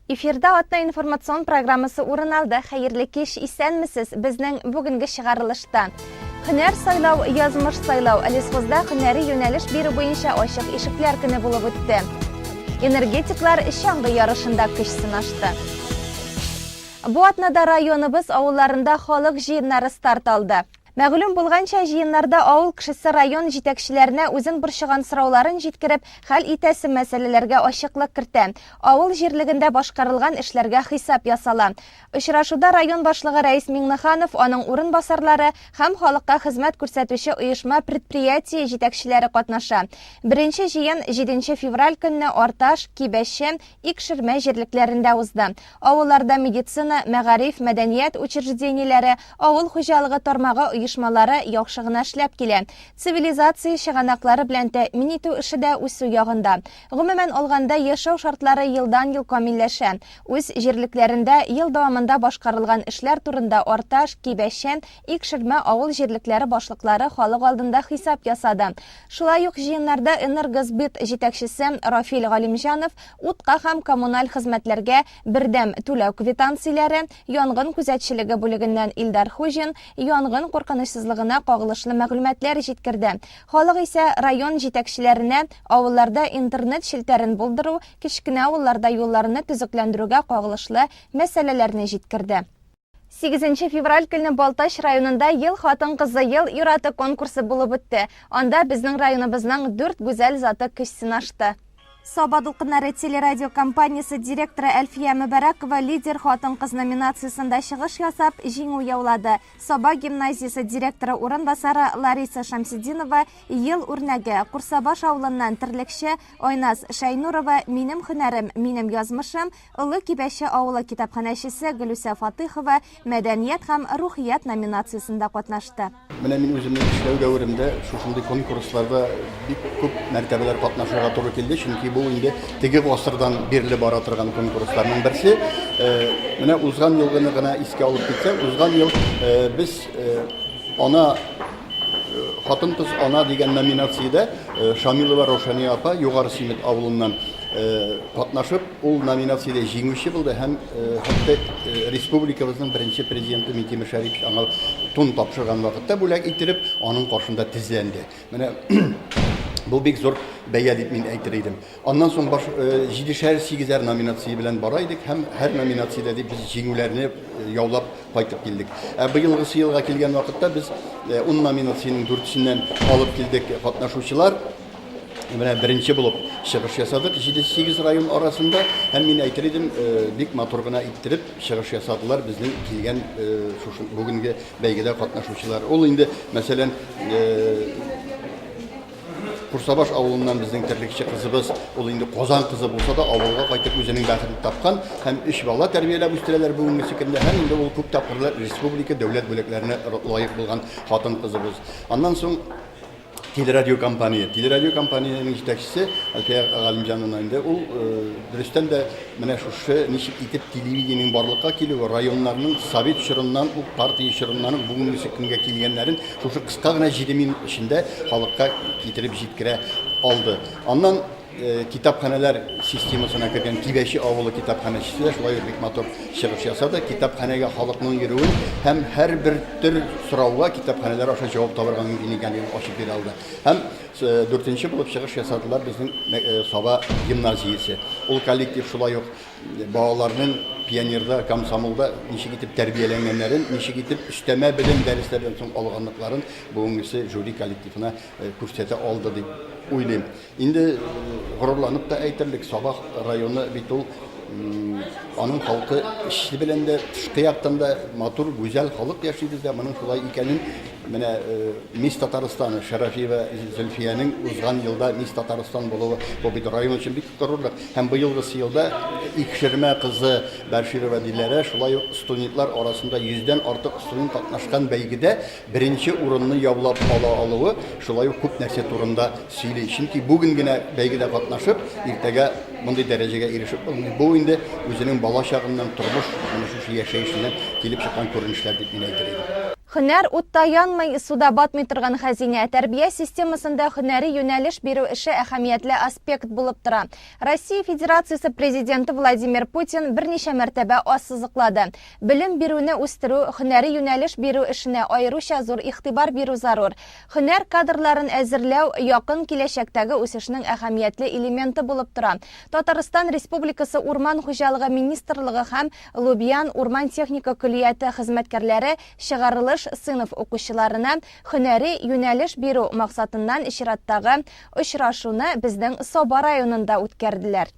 Эфирда атна информацион программасы урын алды. Хәерле кич, исәнмесез. Безнең бүгенге чыгарылышта Һөнәр сайлау, язмыш сайлау. Лесхозда һөнәри юнәлеш бирү буенча ачык ишекләр көне булып үтте. Энергетиклар чаңгы ярышында көч сынашты. Бу атнада районыбыз авылларында халык җыеннары старт алды. Мәгълүм булганча, җыеннарда авыл кешесе район җитәкчеләренә үзен борчыган сорауларын җиткереп, хәл итәсе мәсьәләләргә ачыклык кертә, авыл җирлегендә башкарылган эшләргә хисап ясала. Очрашуда район башлыгы Рәис Миңнеханов, аның урынбасарлары һәм халыкка хезмәт күрсәтүче оешма-предприятие җитәкчеләре катнаша. Беренче җыен җиденче февраль көнне Арташ, Кибәче, Икшермә җирлекләрендә узды. Авылларда медицина, мәгариф, мәдәният учреждениеләре, авыл хуҗалыгы тармагы оешмалары яхшы гына эшләп килә. Цивилизация чыганаклары белән тәэмин итү эше дә үсү ягында. Гомумән алганда, яшәү шартлары елдан-ел камилләшә. Үз җирлекләрендә ел дәвамында башкарылган эшләр турында Арташ, Кибәче, Икшермә авыл җирлекләре башлыклары халык алдында хисап ясады. Шулай ук җыеннарда Энергосбыт җитәкчесе Рафил Галимҗанов утка һәм коммуналь хезмәтләргә бердәм түләү квитанцияләре, янгын күзәтчелеге бүлегеннән Илдар Хуҗин янгын куркынычсызлыгына кагылышлы мәгълүматлар җиткерде. Халык исә район җитәкчеләренә авылларда интернет челтәрен булдыру, кечкенә авылларда юлларны төзекләндерүгә кагылышлы мәсьәләләрне җиткерде. Сигезенче февраль көнне Балтач районында Ел хатын-кызы, ел ир-аты конкурсы булып үтте. Анда безнең районыбызның дүрт гүзәл заты көч сынашты. Саба дулкыннары телерадиокомпаниясе директоры Әлфия Мөбарәкова Лидер хатын-кыз номинациясендә чыгыш ясап, җиңү яулады. Саба гимназиясе директоры урынбасары Лариса Шәмсетдинова Ел үрнәге, Курсабаш авылыннан терлекче Айназ Шәйнурова Минем һөнәрем, минем язмышым, Олы Кибәче авылы китапханәчесе Гөлүсә Фатыйхова Мәдәният һәм рухият номинациясендә катнашты. Менә мин үземнең эшләү дәверемдә шушындый конкурсларда бик күп мәртәбәләр катнашырга туры килде, чөнки бу инде теге гасырдан бирле бара торган конкурсларның берсе. Менә узган елгыны гына искә алып китсәк, узган ел без ана хатын-кыз ана дигән номинациядә Шамилова Раушания апа Югары Симет авылыннан катнашып, ул номинациядә җиңүче булды һәм хәтта республикабызның беренче президенты Минтимер Шәрипович аңа тун тапшырган вакытта бүләк иттереп, аның каршында тезләнде. Менә бу бик зур бәя дип мин әйтер идем. Аннан соң баш җидешәр, сигезәр номинация белән бара идек һәм һәр номинациядә дип без җиңүләрне яулап кайтып килдек. Ә быелгысы елга килгән вакытта без 10 номинациянең дүртесеннән алып килдек катнашучылар. Менә беренче булып чыгыш ясадык 7-8 район арасында һәм мин әйтер идем, бик матур гына иттереп чыгыш ясадылар безнең килгән шушы бүгенге бәйгедә катнашучылар. Ул инде, мәсәлән, Курсабаш авылыннан безнең терлекче кызыбыз, ул инде Казан кызы булса да, авылга кайтып үзенең бәхетен тапкан һәм өч бала тәрбияләп үстерәләр бүгенгесе көндә һәм инде ул күп тапкырлар республика дәүләт бүләкләренә лаек булган хатын кызыбыз. Аннан соң телерадиокомпания. Телерадиокомпаниянең җитәкчесе Әлфия Галимҗановна инде ул дөрестән дә менә шушы ничек итеп телевидениенең барлыкка килүе, районнарның совет чорыннан ук, партия чорыннан ук бүгенгесе көнгә килгәннәрен шушы кыска гына 7 минут эчендә халыкка китереп җиткерә алды. Аннан Китапханәләр системасына кергән Кибәче авылы китапханәчесе дә шулай ук бик матур чыгыш ясады. Китапханәгә халыкның йөрүен һәм һәрбер төр сорауга китапханәләр аша җавап табарга мөмкин икәнлеген ачып бирә алды. Һәм дүртенче булып чыгыш ясадылар безнең Саба гимназиясе. Ул коллектив шулай ук балаларның пионерда, комсомолда ничек итеп тәрбияләнгәннәрен, ничек итеп өстәмә белем дәресләрдән соң алганлыкларын бүгенгесе жюри коллективына күрсәтә алды дип уйлыйм. Инде горурланып та әйтерлек, Саба районы бит ул аның халкы эче белән дә, тышкы яктан да матур, гүзәл халык яши бездә. Моның шулай икәнен менә Мисс Татарстан Шәрәфиева Зөлфиянең узган елда Мисс Татарстан булуы бу бит район өчен бик горурлык. Һәм быелгысы елда Икшермә кызы Бәширова Диләрә шулай ук студентлар арасында йөздән артык студент катнашкан бәйгедә беренче урынны яулап ала алуы шулай ук күп нәрсә турында сөйли. Чөнки бүген генә бәйгедә катнашып, иртәгә мондый дәрәҗәгә ирешеп булмый. Бу инде үзенең бала чагыннан тормыш, менә шушы яшәешеннән килеп чыккан күренешләр дип мин әйтер идем. Һөнәр утта янмый, суда батмый торган хәзинә. Тәрбия системасында һөнәри юнәлеш бирү эше әһәмиятле аспект булып тора. Россия Федерациясе Президенты Владимир Путин берничә мәртәбә ассызыклады. Белем бирүне үстерү, һөнәри юнәлеш бирү эшенә аеруча зур игътибар бирү зарур. Һөнәр кадрларын әзерләү якын киләчәктәге үсешнең әһәмиятле элементы булып тора. Татарстан Республикасы Урман хуҗалыгы министрлыгы һәм Лубян урман-техника көллияте хезмәткәрләре чыгарылыш сыйныф укучыларына һөнәри юнәлеш бирү максатыннан чираттагы очрашуны безнең Саба районында үткәрделәр.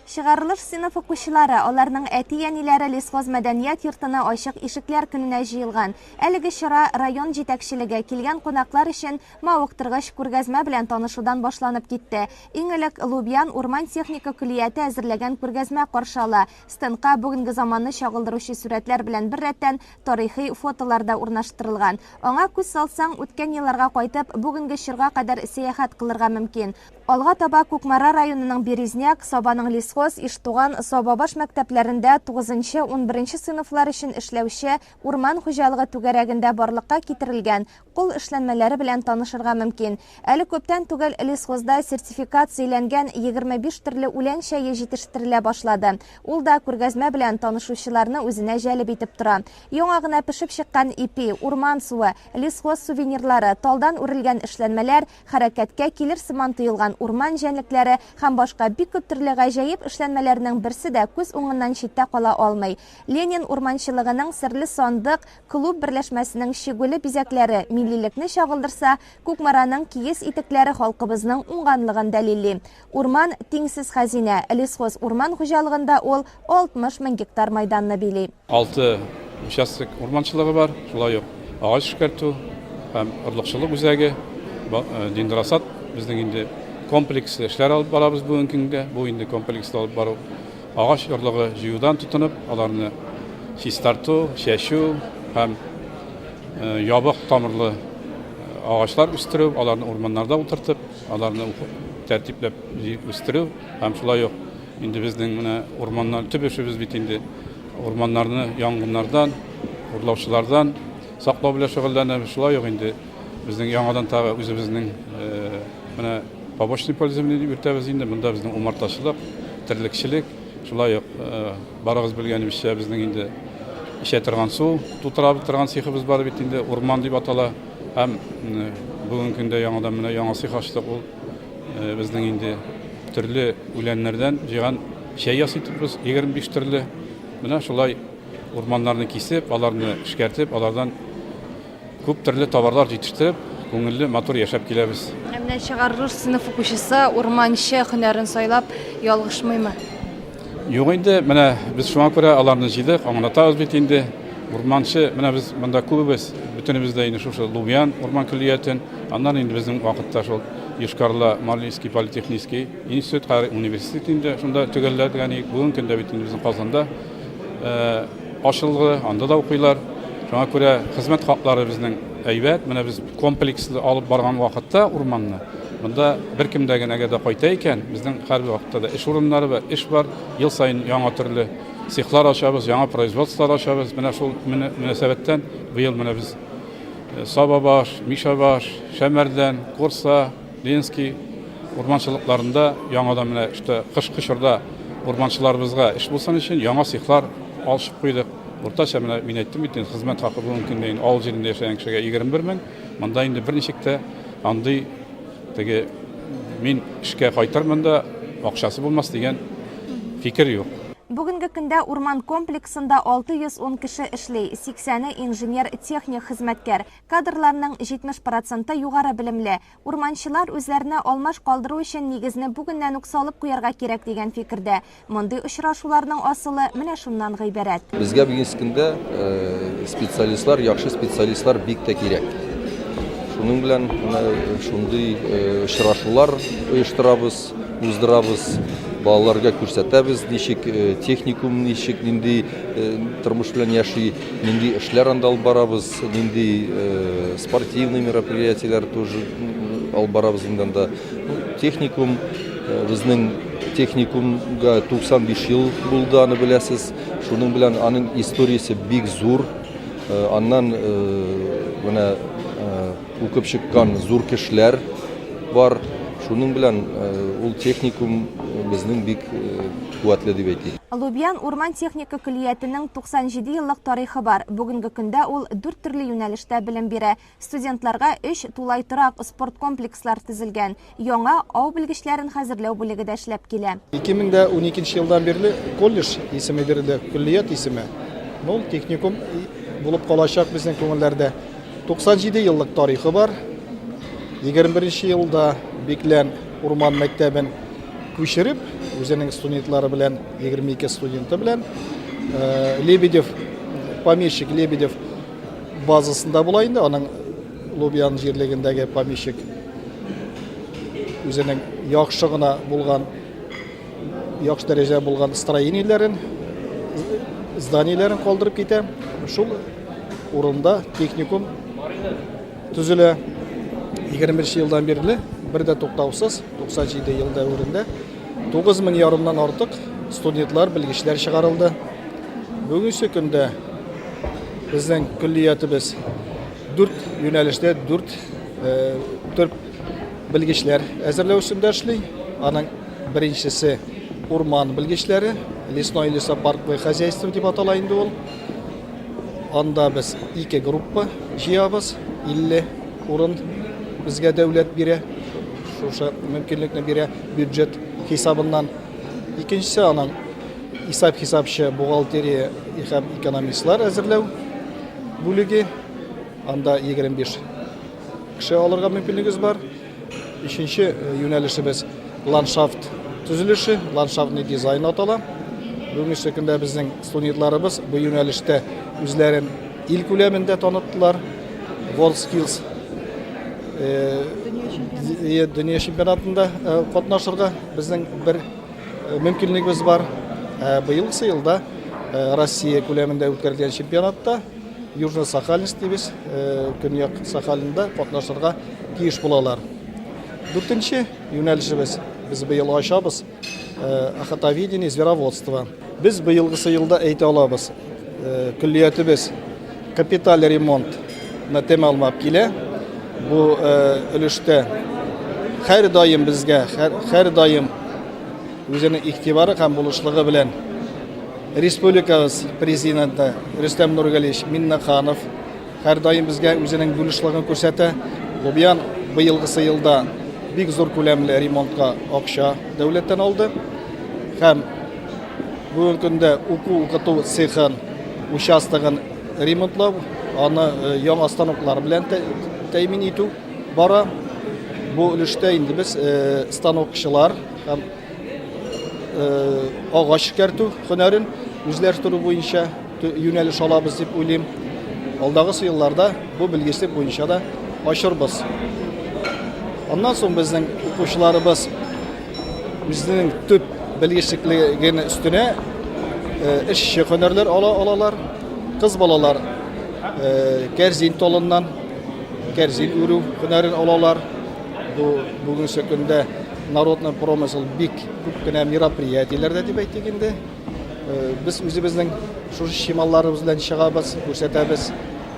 Чыгарылыш сыйныф укучылары, аларның әти-әниләре Лесхоз мәдәният йортына ачык ишекләр көненә җыелган. Әлеге чара район җитәкчелеге, килгән кунаклар өчен мавыктыргыч күргәзмә белән танышудан башланып китте. Иң элек Лубян урман-техника көллияте әзерләгән күргәзмә каршы ала. Стендка бүгенге заманны чагылдыручы сурәтләр белән беррәттән тарихи фотолар да урнаштырылган. Аңа күз салсаң, үткән елларга кайтып, бүгенге чорга кадәр сәяхәт кылырга мөмкин. Алга таба Кукмара районының Березняк, Сабаның Лесхоз, Иштуган, Сабабаш мәктәпләрендә тугызынчы, унберенче сыйныфлар өчен эшләүче урман хуҗалыгы түгәрәгендә барлыкка китерелгән кул эшләнмәләре белән танышырга мөмкин. Әле күптән түгел Лесхозда сертификацияләнгән 25 төрле үлән чәе җитештерелә башлады. Ул да күргәзмә белән танышучыларны үзенә җәлеп итеп тора. Яңа гына пешеп чыккан ипи, урман суы, Лесхоз сувенирлары, талдан үрелгән эшләнмәләр, хәрәкәткә килер сыман тоелган урман җәнлекләре һәм башка бик күп төрле гаҗәеп эшләнмәләрнең берсе дә күз уңыннан читтә кала алмый. Ленин урманчылыгының Серле сандык клуб берләшмәсенең чигүле бизәкләре миллилекне чагылдырса, Кукмараның киез итекләре халкыбызның уңганлыгын дәлилли. Урман, тиңсез хәзинә. Лесхоз урман хуҗалыгында ул 60 мең гектар майданны били. Алты участок урманчылыгы бар, шулай ук агач эшкәртү һәм орлыкчылык үзәге, дендросад. Безнең инде комплекслы эшләр алып барабыз бүгенге көндә. Бу инде комплекслы алып бару агач орлыгы җыюдан тотынып, аларны чистарту, чәчү һәм ябык тамырлы агачлар үстерү, аларны урманнарда утыртып, аларны тәртипләп үстерү һәм шулай ук инде безнең менә урманнар, төп эшебез бит инде урманнарны янгыннардан, урлаучылардан саклау белән шөгыльләнәбез. Шулай ук инде безнең яңадан тагы үзебезнең менә побочный пользование дип йөртәбез инде. Монда безнең умартачылык, терлекчелек, шулай ук барыгыз белгәнебезчә безнең инде эчә торган су тутыра торган цехыбыз бар бит инде, урман дип атала. Һәм бүгенге көндә яңадан менә яңа цех ачтык, ул безнең инде төрле үләннәрдән җыйган чәй ясыйбыз, 25 төрле. Менә шулай урманнарны кисеп, аларны эшкәртеп, алардан күп төрле товарлар җитештереп, күңелле, матур яшәп киләбез. Ә менә чыгарылыш сыйныф укучысы урманчы һөнәрен сайлап ялгышмыймы? Юк инде, менә без шуңа күрә аларны җыйдык, аңлатабыз бит инде. Урманчы, менә без монда күбебез, бөтенебез дә инде шушы Лубян урман көллиятен, аннан инде безнең вакытта шул Йошкар-Ола Марлинский политехнический институт, хәзер университет инде шунда төгәлләдек, әни бүгенге көндә бит инде безнең Казанда ачылды, анда да укыйлар. Шуңа күрә хезмәт хаклары безнең әйбәт. Менә без комплекслы алып барган вакытта урманны, монда беркем дә генә әгәр дә кайта икән, безнең һәрбер вакытта да эш урыннары бар, эш бар. Ел саен яңа төрле цехлар ачабыз, яңа производстволар ачабыз. Менә шул мөнәсәбәттән быел менә без Сабабаш, Мишәбаш, Шәмәрдән, Курса, Ленский урманчылыкларында яңадан менә что кышкы чорда урманчыларыбызга эш булсын өчен яңа цехлар алышып куйдык. Уртача менә мин әйттем бит инде, хезмәт хакы бүгенге көндә инде авыл җирендә яшәгән кешегә 21 мең. Монда инде берничек тә андый теге мин эшкә кайтырмын да акчасы булмас дигән фикер юк. Бүгенге көндә урман комплексында 610 кеше эшли, 80-е инженер-техник хезмәткәр. Кадрларның 70 проценты югары белемле. Урманчылар үзләренә алмаш калдыру өчен нигезне бүгеннән үк салып куярга кирәк дигән фикердә. Мондый очрашуларның асылы менә шуннан гыйбарәт. Безгә бүгенге көндә специалистлар, яхшы специалистлар бик тә кирәк. Шуның белән менә шундый очрашулар оештырабыз, уздырабыз, балаларга күрсәтәбез, ничек техникум, ничек нинди тормыш белән яши, нинди эшләр анда алып барабыз, нинди спортивный мероприятиеләр тоже алып барабыз инде анда. Техникум безнең техникумга 95 ел булды, аны беләсез. Шуның белән аның историясе бик зур. Аннан менә укып чыккан зур кешеләр бар. Шуның белән ул техникум безнең бик куәтле дип әйтик. Лубян урман техника көллиятенең 97 еллык тарихы бар. Бүгенге көндә ул дүрт төрле юнәлештә белем бирә. Студентларга өч тулай торак, спорт комплекслар төзелгән. Яңа ау белгечләрен хәзерләү бүлеге дә эшләп килә. 2012 елдан бирле колледж исеме бирелде, көллият исеме. Ну, ул техникум булып калачак безнең күңелләрдә. 97 еллык тарихы бар. 21 елда Биклән урман мәктәбен күчереп, үзенең студентлары белән, 22 студенты белән, Лебедев, помещик Лебедев базасында була инде, аның Лубян җирлегендәге помещик үзенең яхшы гына булган, яхшы дәрәҗә булган строениеләрен, зданиеләрен калдырып китә. Шул урында техникум төзелә. 21 елдан бирле бер дә туктаусыз, 97 ел дәверендә 9 мең ярымнан артык студентлар, белгечләр чыгарылды. Бүгенге көндә безнең көллиятебез дүрт юнәлештә дүрт төп белгечләр әзерләү өстендә эшли. Аның беренчесе урман белгечләре, лесной лесопарковый хозяйство дип атала инде ул. Анда без ике группа җыябыз, 50 урын безгә дәүләт бирә, шушы мөмкинлекне бирә бюджет хисабыннан. Икенчесе аның исәп-хисапчы, бухгалтерия һәм экономистлар әзерләү бүлеге. Анда 25 кеше алырга мөмкинлегебез бар. Өченче юнәлешебез ландшафт төзелеше, ландшафтный дизайн атала. Бүгенге көндә безнең студентларыбыз бу юнәлештә үзләрен ил күләмендә таныттылар. WorldSkills дөнья чемпионатында катнашырга безнең бер мөмкинлегебез бар. Быелгысы елда Россия күләмендә үткәрелгән чемпионатта Южно-Сахалинск дибез, Көньяк Сахалинда катнашырга тиеш булалар. Дүртенче юнәлешебез без быел ачабыз охотоведение, звероводство. Без быелгысы елда әйтә алабыз, көллиятебез капиталь ремонтны тәмамлап килә. Бу өлештә һәрдаим безгә, һәрдаим үзенең игътибары һәм булышлыгы белән республикабыз президенты Рөстәм Нургалиевич Миннеханов һәрдаим безгә үзенең булышлыгын күрсәтә. Лубян быелгысы елда бик зур күләмле ремонтка акча дәүләттән алды. Һәм бүгенге көндә уку-укыту цехын, участогын ремонтлау, аны яңа станоклар белән тәэмин итү бара. Бу өлештә инде без станокчылар һәм агач эшкәртү һөнәрен үзләштерү буенча юнәлеш алабыз дип уйлыйм. Алдагы елларда бу белгечлек буенча да ачырбыз. Аннан соң безнең укучыларыбыз үзенең төп белгечлеклеген өстенә эшче һөнәрләр ала алалар. Кыз балалар кәрзин талыннан кәрзин үрү һөнәрен алалар. Бу бүгенге көндә народный промысел бик күп кенә мероприятиеләрдә дип әйтик инде. Без үзебезнең шушы чималларыбыз белән чыгабыз, күрсәтәбез.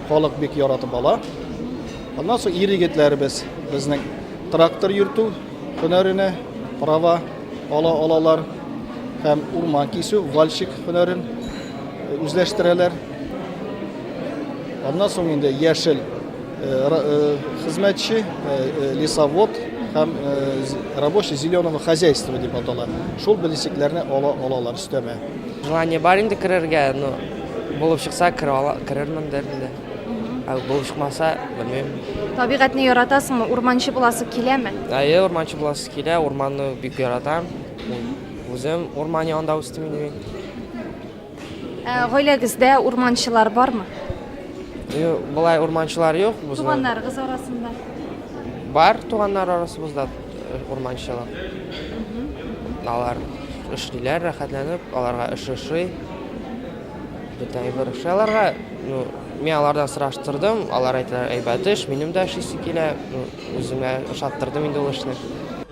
Халык бик яратып ала. Аннан соң ир егетләребез безнең трактор йөртү һөнәренә права ала алалар һәм урман кисү, вальщик һөнәрен үзләштерәләр. Аннан соң инде яшел хезмәтче, лесовод һәм рабочий зеленого хозяйства дип атала. Шул белгечлекләрне ала алалар өстәмә. Желание бар инде керергә, но булып чыкса керермендер инде. Ә булып чыкмаса, белмим. Табигатьне яратасыңмы? Урманчы буласы киләме? Әйе, урманчы буласы килә, урманны бик яратам. Үзем урман янында үстем инде мин. Ә гаиләгездә урманчылар бармы? Юк, болай урманчылар юк. Туганнарыгыз арасында? Бар туганнар арасыбызда урманчылык. Алар эшлиләр, рәхәтләнеп, аларга эш ошый. Бөтен әйбер ошый аларга. Ну, мин алардан сораштырдым, алар әйтәләр, әйбәт эш, минем дә эшлисе килә. Ну, үземә ошаттырдым инде ул эшне.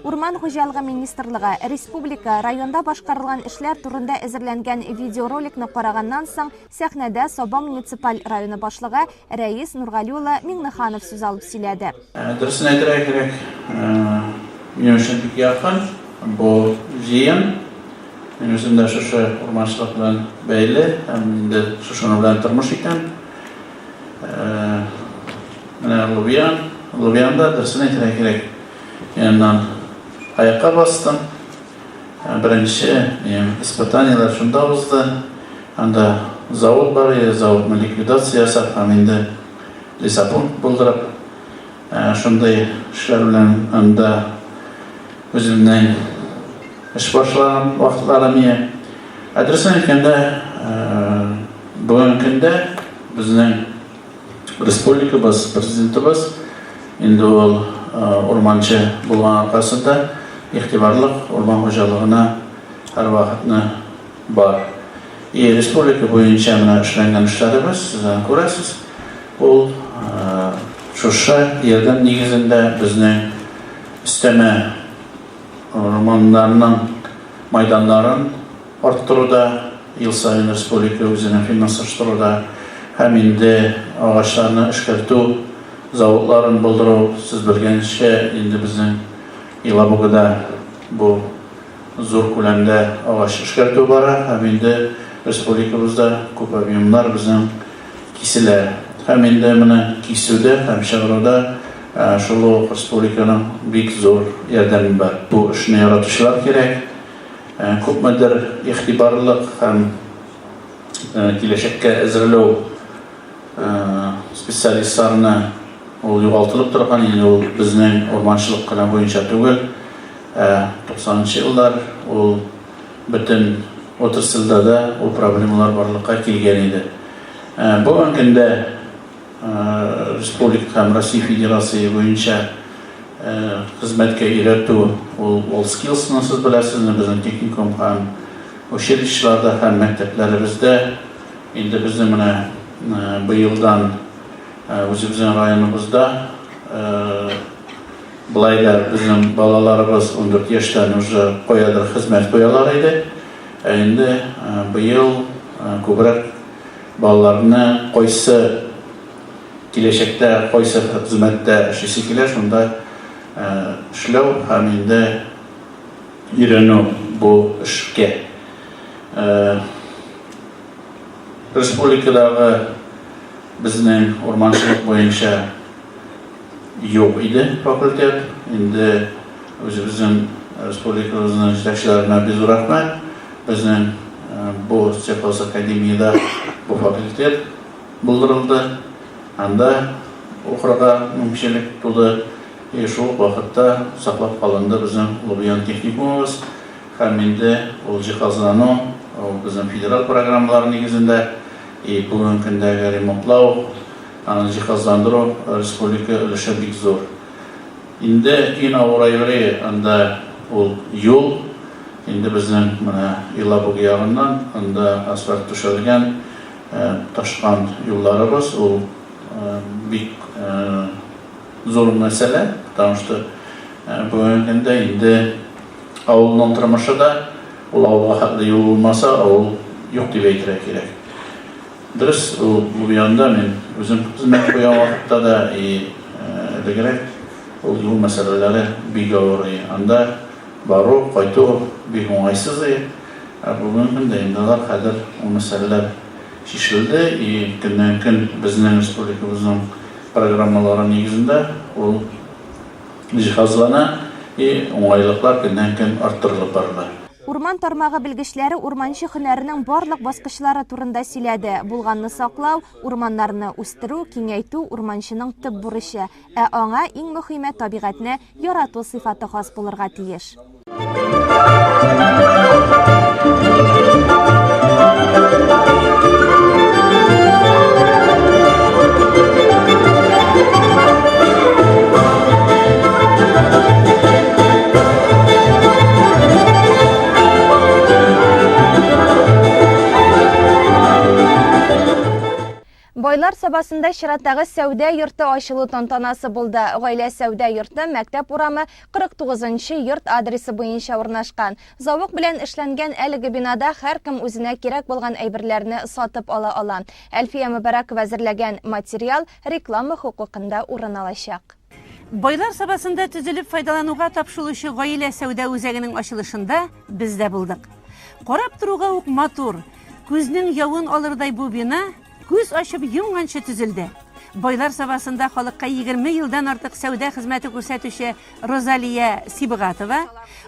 Урман хуҗалыгы министрлыгы, республика, районда башкарылган эшләр турында әзерләнгән видеороликны караганнан соң, сәхнәдә Саба муниципаль районы башлыгы Рәис Нургали улы Миңнеханов сүз алып сөйләде. Дөресен әйтергә кирәк, минем өчен бик якын бу җыен. Мин үзем дә шушы урманчылык белән бәйле һәм инде шушының белән тормыш итәм. Менә Лубян, Лубянда, дөресен әйтергә кирәк, мин аннан аякка бастым. Беренче минем испытаниеләр шунда узды. Анда завод бар иде, заводны ликвидация ясап һәм инде лесопункт булдырып, шундый эшләр белән анда үземнең эш башлаган вакытларым иде. Ә дөресен әйткәндә, бүгенге көндә безнең Республикабыз Президентыбыз инде ул урманчы булган аркасында игътибарлык урман хуҗалыгына һәрвакытны бар. И республика буенча менә эшләнгән эшләребез, сез аны күрәсез, ул шушы ярдәм нигезендә безнең өстәмә урманнарның майданнарын арттыруда, ел саен республика үзенең финанслаштыруда һәм инде агачларны эшкәртү заводларын булдыру, сез белгәнчә, инде безнең Елабугада бу зур күләмдә агач эшкәртү бара һәм инде республикабызда күп объемнар безнең киселә. Һәм инде моны кисүдә һәм чыгаруда шул ук республиканың бик зур ярдәме бар. Бу эшне яратучылар кирәк. Күпмедер игътибарлылык һәм киләчәккә әзерләү специалистларны ул югалтылып торган, инде ул безнең урманчылык кына буенча түгел, ә 90 нчы еллар ул бөтен отрасльдә дә ул проблемалар барлыкка килгән иде. Бүгенге көндә Республика һәм Россия Федерация буенча хезмәткә өйрәтү ул WorldSkills ны сез беләсез, безнең техникум һәм училищеларда һәм мәктәпләребездә инде безнең менә быелдан үзебезнең районыбызда былай да безнең балаларыбыз 14 яшьтән уже каядыр хезмәт куялар иде. Ә инде быел күбрәк Балаларны кайсы киләчәктә кайсы хезмәттә эшлисе килә, шунда эшләү һәм инде өйрәнү бу эшкә. Республикадагы безнең урманчылык буенча юк иде факультет. Инде үзебезнең республикабызның җитәкчеләренә бик зур рәхмәт. Безнең бу сельхозакадемиядә бу факультет булдырылды. Анда укырга мөмкинчелек туды. И шул ук вакытта саклап калынды безнең Лубян техникумыбыз. Һәм инде ул җиһазлану, ул безнең федераль программалар нигезендә, и бүгенге көндәге ремонтлау, аны җиһазландыру республика өлеше бик зур. Инде иң авыр әйбере анда ул юл. Инде безнең менә Елабуга ягыннан анда асфальт түшәлгән, ташкан юлларыбыз, ул бик зур мәсьәлә, потому что бүгенге көндә инде авылның тормышы да, ул авылга хәтле юл булмаса, авыл юк дип әйтергә кирәк. Дөрес, ул Лубянда мин үзем хезмәт куйган вакытта да и элегрәк ул юл мәсьәләләре бик авыр и анда бару, кайту бик уңайсыз и. Ә бүгенге көндә инде алар хәзер ул мәсьәләләр чишелде и көннән-көн безнең республикабызның программалары нигезендә ул җиһазлана и уңайлыклар көннән-көн арттырылып барыла. Урман тармагы белгечләре урманчы һөнәренең барлык баскычлары турында сөйләде. Булганны саклау, урманнарны үстерү, киңәйтү, урманчының төп бурычы. Ә аңа иң мөхиме табигатьне ярату сыйфаты хас булырга тиеш. Байлар Сабасында чираттагы сәүдә йорты ачылу тантанасы булды. Гаилә сәүдә йорты Мәктәп урамы 49 нчы йорт адресы буенча урнашкан. Завык белән эшләнгән әлеге бинада һәркем үзенә кирәк булган әйберләрне сатып ала ала. Әлфия Мөбарәкова әзерләгән материал реклама хокукында урын алачак. Байлар Сабасында төзелеп файдалануга тапшырылучы Гаилә сәүдә үзәгенең ачылышында без дә булдык. Карап торуга ук матур, күзнең явын алырдай бу бина күз ачып йомганчы төзелде. Байлар Сабасында халыкка 20 елдан артык сәүдә хезмәте күрсәтүче Розалия Сибгатова,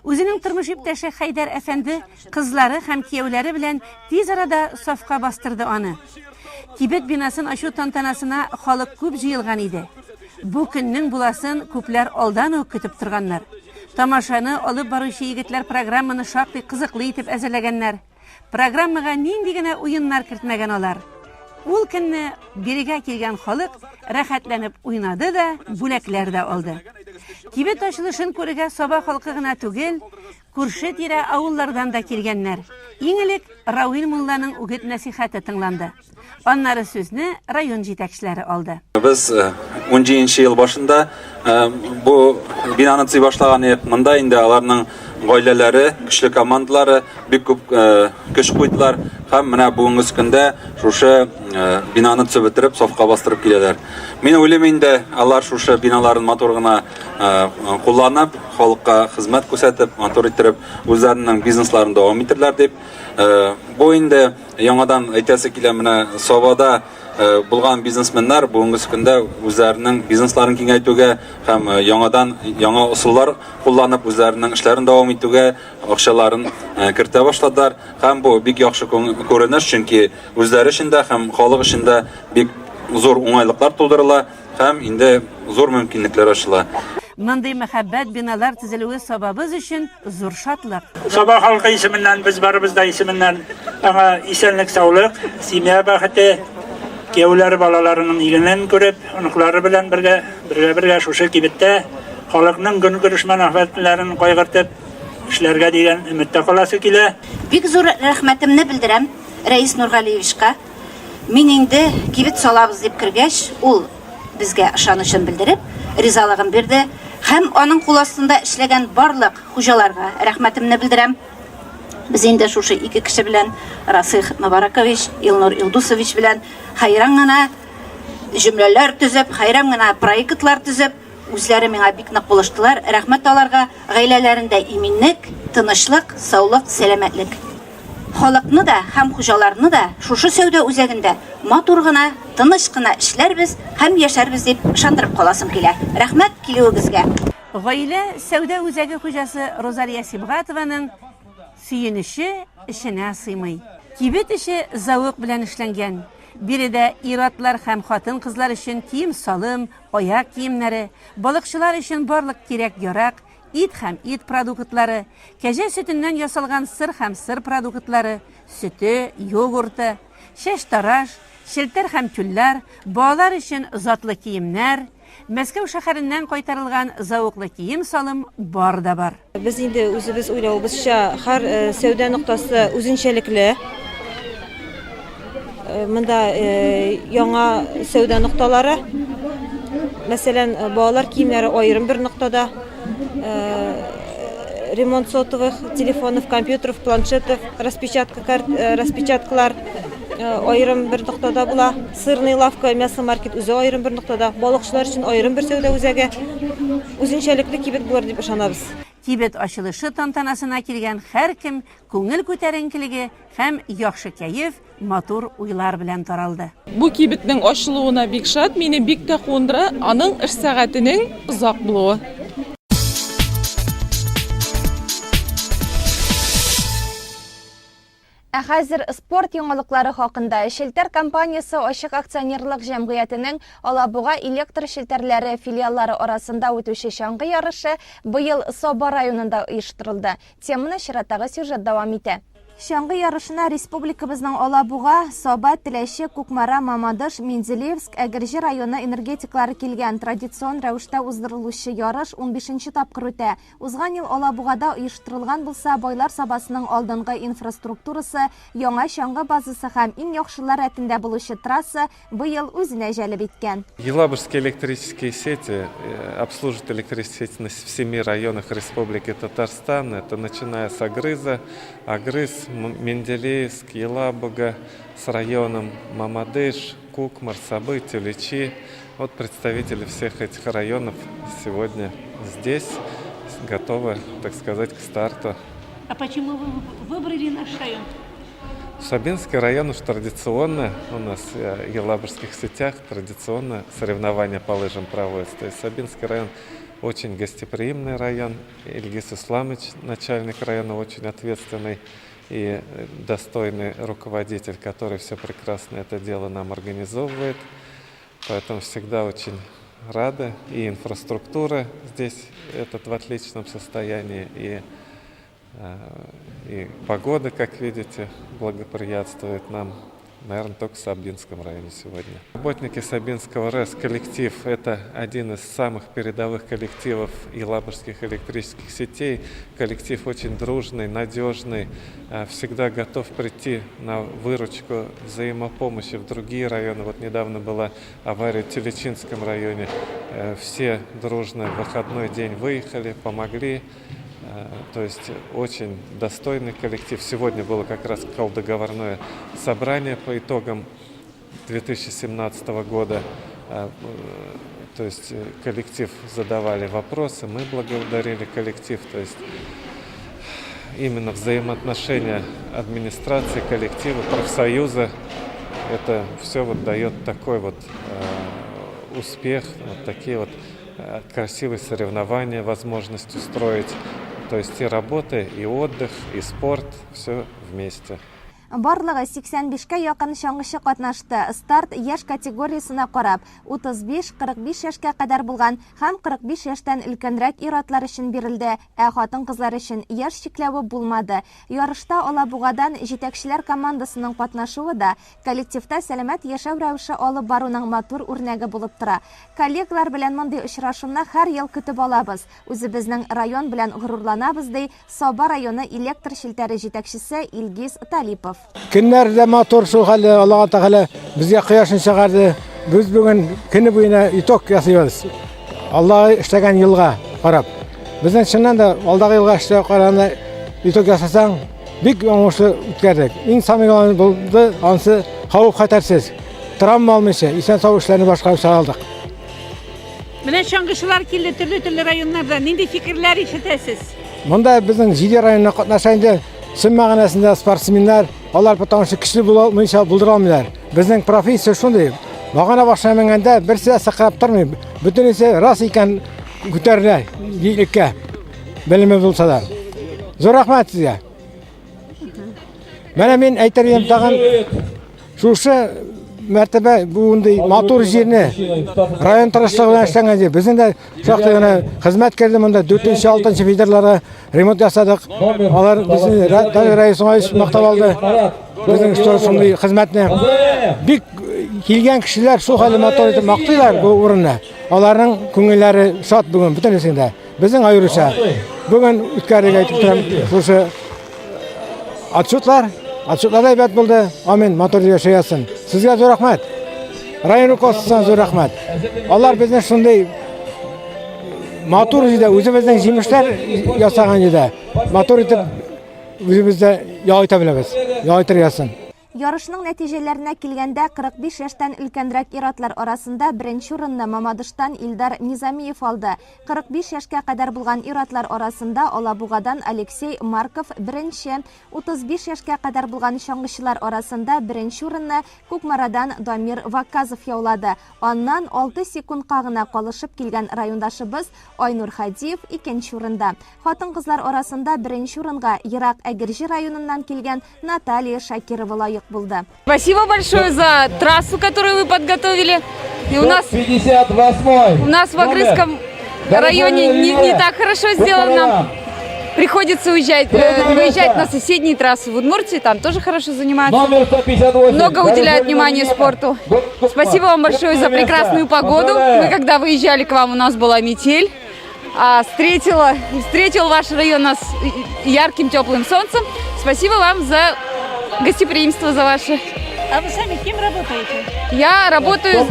үзенең тормыш иптәше Хәйдәр әфәнде, кызлары һәм кияүләре белән тиз арада сафка бастырды аны. Кибет бинасын ачу тантанасына халык күп җыелган иде. Бу көннең буласын күпләр алдан ук көтеп торганнар. Тамашаны алып баручы егетләр программаны шактый кызыклы итеп әзерләгәннәр. Программага нинди генә уеннар кертмәгән алар. Ул көнне бирегә килгән халык рәхәтләнеп уйнады да, бүләкләр дә алды. Кибет ачылышын күрергә Саба халкы гына түгел, күрше-тирә авыллардан да килгәннәр. Иң элек Равил мулланың үгет-нәсыйхәте тыңланды. Аннары сүзне район җитәкчеләре алды. Без 17 э, ел башында э, бу бинаны төзи башлаган идек. Монда инде аларның гаиләләре, көчле командалары бик күп э, көч куйдылар һәм менә бүгенге көндә шушы бинаны төзеп бетереп, сафка бастырып киләләр. Мин уйлыйм инде, алар шушы биналарын матур гына кулланып, халыкка хезмәт күрсәтеп, матур иттереп, үзләренең бизнесларын дәвам итерләр дип. Бу инде яңадан әйтәсе килә, менә Сабада булган бизнесменнар бүгенге көндә үзләренең бизнесларын киңәйтүгә һәм яңадан яңа ысуллар кулланып үзләренең эшләрен дәвам итүгә акчаларын кертә башладылар. Һәм бу бик яхшы күренеш, чөнки үзләре өчен дә һәм халык өчен дә бик зур уңайлыклар тудырыла. Һәм инде зур мөмкинлекләр ачыла. Мондый мәһабәт биналар төзелүе Сабабыз өчен зур шатлык. Саба халкы исеменнән, без барыбыз да исеменнән аңа исәнлек-саулык, семья бәхете, кияүләре балаларының игелеген күреп, оныклары белән бергә, бергә-бергә шушы кибеттә халыкның көнкүреш мәнфәгатьләрен кайгыртып эшләргә дигән өметтә каласы килә. Бик зур рәхмәтемне белдерәм Рәис Нургалиевичка. Мин инде кибет салабыз дип кергәч, ул безгә ышанычын белдереп, ризалыгын бирде һәм аның кул астында эшләгән барлык хуҗаларга рәхмәтемне белдерәм. Без инде шушы ике кеше белән, Расых Мөбарәкович, Илнур Илдусович белән хәйран гына җөмләләр төзеп, хәйран гына проектлар төзеп, үзләре миңа бик нык булыштылар. Рәхмәт аларга, гаиләләрендә иминлек, тынычлык, саулык, сәламәтлек. Халыкны да һәм хуҗаларны да шушы сәүдә үзәгендә матур гына, тыныч кына эшләрбез һәм яшәрбез дип ышандырып каласым килә. Рәхмәт килүегезгә! Гаилә сәүдә үзәге хуҗасы Розалия Сибгатованың сөенече эченә сыймый. Кибет эче зәвык белән эшләнгән. Биредә ир-атлар һәм хатын-кызлар өчен кием-салым, аяк киемнәре, балыкчылар өчен барлык кирәк-ярак, ит һәм ит продуктлары, кәҗә сөтеннән ясалган сыр һәм сыр продуктлары, сөте, йогурты, чәчтараш, челтәр һәм тюльләр, балалар өчен затлы киемнәр, Мәскәү шәһәреннән кайтарылган зәвыклы кием-салым бар да бар. Без инде үзебез уйлавыбызча, һәр сәүдә ноктасы үзенчәлекле. Монда яңа сәүдә нокталары. Мәсәлән, балалар киемнәре аерым бер ноктада. Ремонт сотовых телефонов, компьютеров, планшетов, распечатка, распечаткалар аерым бер ноктада була. Сырный лавка, мясомаркет үзе аерым бер ноктада. Балыкчылар өчен аерым бер сәүдә үзәге. Үзенчәлекле кибет булыр дип ышанабыз. Кибет ачылышы тантанасына килгән һәркем күңел күтәренкелеге һәм яхшы кәеф, матур уйлар белән таралды. Бу кибетнең ачылуына бик шат, мине бик тә куындыра аның эш сәгатенең озак булуы. Ә хәзер спорт яңалыклары хакында. Челтәр компаниясе ачык акционерлык җәмгыятенең Алабуга электр челтәрләре филиаллары арасында үтүче чаңгы ярышы быел Саба районында оештырылды. Теманы чираттагы сюжет дәвам итә. Чаңгы ярышына республикабызның Алабуга, Саба, Теләче, Кукмара, Мамадыш, Менделеевск, Әгерҗе районы энергетиклары килгән. Традицион рәвештә уздырылучы ярыш унбишенче тапкыр үтә. Узган ел Алабугада оештырылган булса, Байлар Сабасының алдынгы инфраструктурасы, яңа чаңгы базасы һәм иң яхшылар рәтендә булучы трасса быел үзенә җәлеп иткән. Елабужские электрические сети обслуживают электрические сети в семи районах Республики Татарстан. Это начиная с Агрыза, Агрыз, Менделеевск, Елабуга, с районом Мамадыш, Кукмар, Сабы, Тюлечи. Вот представители всех этих районов сегодня здесь, готовы, так сказать, к старту. А почему вы выбрали наш район? Сабинский район уж традиционно у нас э, в Елабужских сетях традиционно соревнования по лыжам проводятся. То есть Сабинский район очень гостеприимный район. Ильгиз Исламович, начальник района, очень ответственный и э, достойный руководитель, который все прекрасно это дело нам организовывает. Поэтому всегда очень рады. И инфраструктура здесь этот в отличном состоянии, и Э, и погода, как видите, благоприятствует нам. Наверное, только в Сабинском районе сегодня. Работники Сабинского РЭС, коллектив, это один из самых передовых коллективов елабужских электрических сетей. Коллектив очень дружный, надежный, э, всегда готов прийти на выручку взаимопомощи в другие районы. Вот недавно была авария в Телечинском районе. Э, все дружно в выходной день выехали, помогли. Э, то есть очень достойный коллектив. Сегодня было как раз колдоговорное собрание по итогам 2017 года. Э, то есть э, коллектив задавали вопросы, мы благодарили коллектив. То есть именно взаимоотношения администрации, коллектива, профсоюза, это все вот дает такой вот успех, вот такие вот красивые соревнования, возможность устроить. То есть и работа, и отдых, и спорт, все вместе. Барлыгы 85 кә якын чаңгычы катнашты. Старт яшь категориясенә карап, 35-45 яшькә кадәр булган һәм 45 яшьтән өлкәнрәк ир-атлар өчен бирелде, ә хатын-кызлар өчен яшь чикләве булмады. Ярышта Алабугадан җитәкчеләр командасының катнашуы да коллективта сәламәт яшәү рәвеше алып баруның матур үрнәге булып тора. Коллегалар белән мондый очрашуны һәр ел көтеп алабыз. Үзебезнең район белән горурланабыз, ди Саба районы электр челтәре җитәкчесе Илгиз Талипов. Көннәр дә матур шул хәле, Аллаһ Тәгалә безгә кояшын чыгарды. Без бүген көне буена итог ясыйбыз. Аллаһ эшләгән елга карап. Безнең чыннан да алдагы елга эшләп караганда итог ясасаң, бик уңышлы үткәрдек. Иң самый главный булды, ансы хәвеф-хәтәрсез, травма алмыйча, исән-сау эшләрне башкарып чыга алдык. Менә чаңгычылар килде төрле-төрле районнардан. Нинди фикерләр ишетәсез? Монда безнең җиде районнан катнаша инде чын мәгънәсендә спортсменнар. Алар потому что көчле була алмыйча булдыра алмыйлар. Безнең профессия шундый. Багана башына менгәндә берсе дә сыкрап тормый. Бөтенесе рас икән күтәрелә биеклеккә. Белеме булса да. Зур рәхмәт сезгә. Менә мин әйтер идем тагын шушы мәртәбә бундый матур җирне район тырышлыгы белән эшләнгән җир. Безнең дә шактый гына хезмәт керде монда. 4-6 фидерларга ремонт ясадык. Алар безне даже Рәис Уңаевич мактап алды. Безнең шундый хезмәтне. Бик килгән кешеләр шул хәле матур итеп мактыйлар бу урынны. Аларның күңелләре шат бүген бөтенесендә. Безнең аеруча бүген үткәрергә әйтеп торам шушы отчетлар. Отчетлар да әйбәт булды. Амин, матур яшәясен. Сезгә зур рәхмәт. Район руководствосына зур рәхмәт. Алар безне шундый матур җирдә, үзебезнең җимешләр ясаган җирдә матур итеп үзебездә ял итә беләбез. Ял итәргә язсын. Ярышның нәтиҗәләренә килгәндә, 45 яшьтән өлкәнрәк ир-атлар арасында беренче урынны Мамадыштан Илдар Низамиев алды. 45 яшькә кадәр булган ир-атлар арасында Алабугадан Алексей Марков беренче, 35 яшькә кадәр булган чаңгычылар арасында беренче урынны Кукмарадан Дамир Вакказов яулады. Аннан алты секундка гына калышып килгән райондашыбыз Айнур Хадиев икенче урында. Хатын-кызлар арасында беренче урынга ерак Әгерҗе районыннан килгән Наталья Шакирова лаек булды. Спасибо большое за трассу, которую вы подготовили. И у нас, у нас в Агрызском районе не, не так хорошо сделано. Приходится уезжать, выезжать на соседние трассы в Удмуртии, там тоже хорошо занимаются. Много уделяют внимания спорту. Спасибо вам большое за прекрасную погоду. Мы когда выезжали к вам, у нас была метель. А, встретила, встретил ваш район нас ярким теплым солнцем. Спасибо вам за гостеприимство за ваше. А вы сами кем работаете? Я работаю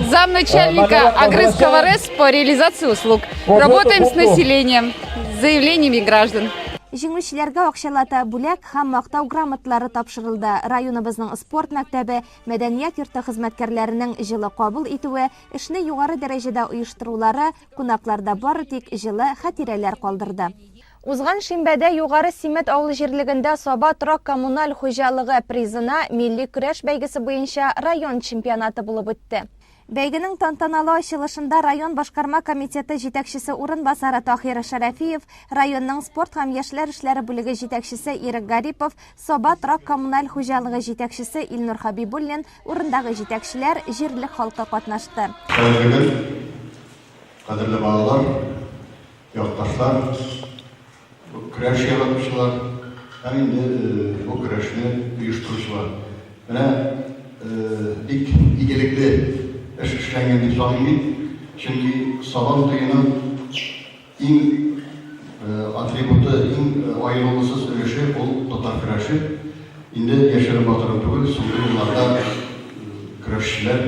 замначальника Агрызского РЭС по реализации услуг. Работаем с населением, с заявлениями граждан. Җиңүчеләргә акчалата бүләк һәм мактау грамоталары тапшырылды. Районыбызның спорт мәктәбе, мәдәният йорты хезмәткәрләренең җылы кабул итүе, эшне югары дәрәҗәдә оештырулары кунакларда бары тик җылы хатирәләр калдырды. Узган шимбәдә Югары Симет авыл җирлегендә Саба торак-коммуналь хуҗалыгы призына милли көрәш бәйгесе буенча район чемпионаты булып үтте. Бәйгенең тантаналы ачылышында район башкарма комитеты җитәкчесе урынбасары Таһир Шәрәфиев, районның спорт һәм яшьләр эшләре бүлеге җитәкчесе Ирек Гарипов, Саба торак-коммуналь хуҗалыгы җитәкчесе Илнур Хәбибуллин, урындагы җитәкчеләр, җирлек халкы катнашты. Хәерле көн, кадерле балалар! Якташлар, көрәш яратучылар һәм инде бу көрәшне оештыручылар. Менә бик игелекле эш эшләнгән дип саныйм мин. Чөнки Сабан туеның иң атрибуты, иң аерылгысыз өлеше ул татар көрәше. Инде яшерен-батырын түгел, соңгы елларда көрәшчеләр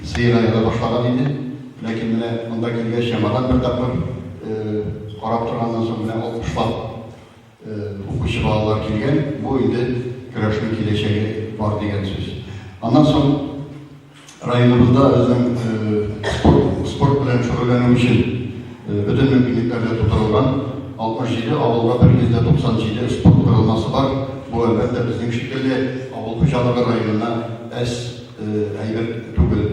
Сыегая да башлаган иде. Ләкин менә монда килгәч, яңадан бер тапкыр карап торганнан соң, менә алтмышлап укучы балалар килгән. Бу инде көрәшнең киләчәге бар дигән сүз. Аннан соң районыбызда безнең спорт, спорт белән шөгыльләнү өчен бөтен мөмкинлекләр дә тудырылган. 67 авылга 197 спорт корылмасы бар. Бу, әлбәттә, безнең шикелле авыл хуҗалыгы районына әз әйбер түгел,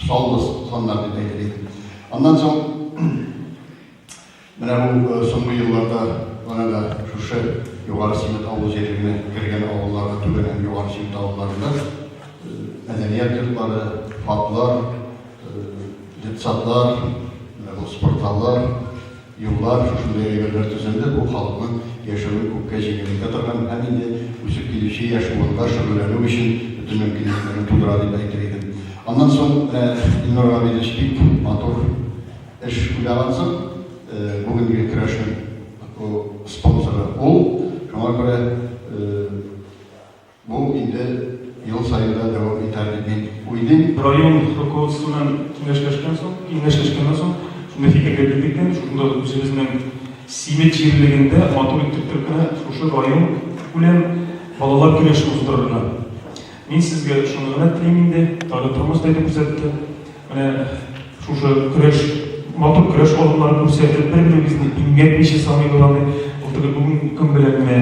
саллы саннар дип әйтер идем. Аннан соң менә бу соңгы елларда гына да шушы Югары Симет авыл җирлегенә кергән авылларда, Түбән һәм Югары Симет авылларында мәдәният йортлары, ФАПлар, детсадлар, менә бу спортзаллар, Юллар, шушындый әйберләр төзелде, бу халыкның яшәвен күпкә җиңеләйтә торган һәм инде үсеп килүче яшь буынга шөгыльләнү өчен бөтен мөмкинлекләрне тудыра дип әйтер идем. Аннан соң, менә Илнур Габидович бик матур эш уйлагансың, бүгенге көрәшнең спонсоры ул, шуңа күрә Бу инде ел саен да дәвам итәр дип мин уйлыйм. Район руководство белән киңәшләшкән соң, киңәшләшкәннән соң, шундый фикергә килдек тә, шушында үзебезнең Симет җирлегендә матур итеп торып кенә шушы район күләм балалар көрәше уздырырга. Мин сезгә шуны гына телим инде, тагы тормыш да әйтеп күрсәтте. Менә шушы көрәш, матур көрәш алымнары күрсәтеп, бер-беребезне имгәтмичә самый главный, ул теге бүген көн белән генә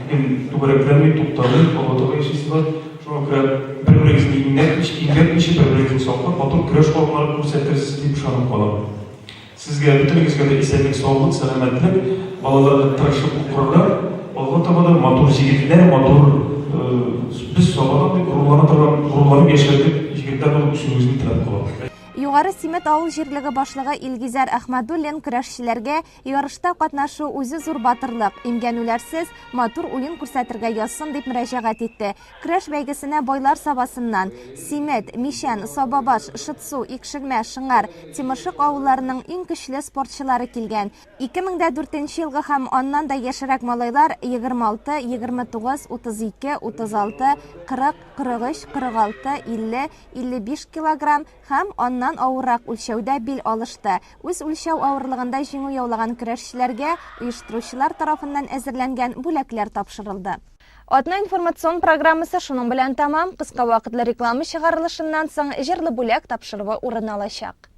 көн түгәрәкләнми, туктамый, алга таба яшисе бар. Шуңа күрә бер-берегезне имгәтмичә, имгәтмичә, бер-берегезне саклап, матур көрәш алымнары күрсәтерсез дип ышанып калам. Сезгә бөтенегезгә дә исәнлек, саулык, сәламәтлек, балаларга тырышып укырга, алга таба да матур җегетләр, матур без Сабадан дип горурлана торган, горурланып яшәрлек җегетләр булып үсүегезне теләп калам. Югары Симет авыл җирлеге башлыгы Илгизәр Әхмәдуллин көрәшчеләргә ярышта катнашу үзе зур батырлык, имгәнүләрсез, матур уен күрсәтергә язсын дип мөрәҗәгать итте. Көрәш бәйгесенә Байлар Сабасыннан, Симет, Мичән, Сабабаш, Шытсу, Икшермә, Шыңар, Тимершык авылларының иң көчле спортчылары килгән. 2004 нче елгы һәм аннан да яшьрәк малайлар 26, 29, 32, 36, 40, 43, 46, 50, 55 килограмм һәм аннан авыррак үлчәүдә бил алышты. Үз үлчәү авырлыгында җиңү яулаган көрәшчеләргә оештыручылар тарафыннан әзерләнгән бүләкләр тапшырылды. Атна информацион программасы шуның белән тәмам. Кыска вакытлы реклама чыгарылышыннан соң җырлы бүләк тапшыруы урын алачак.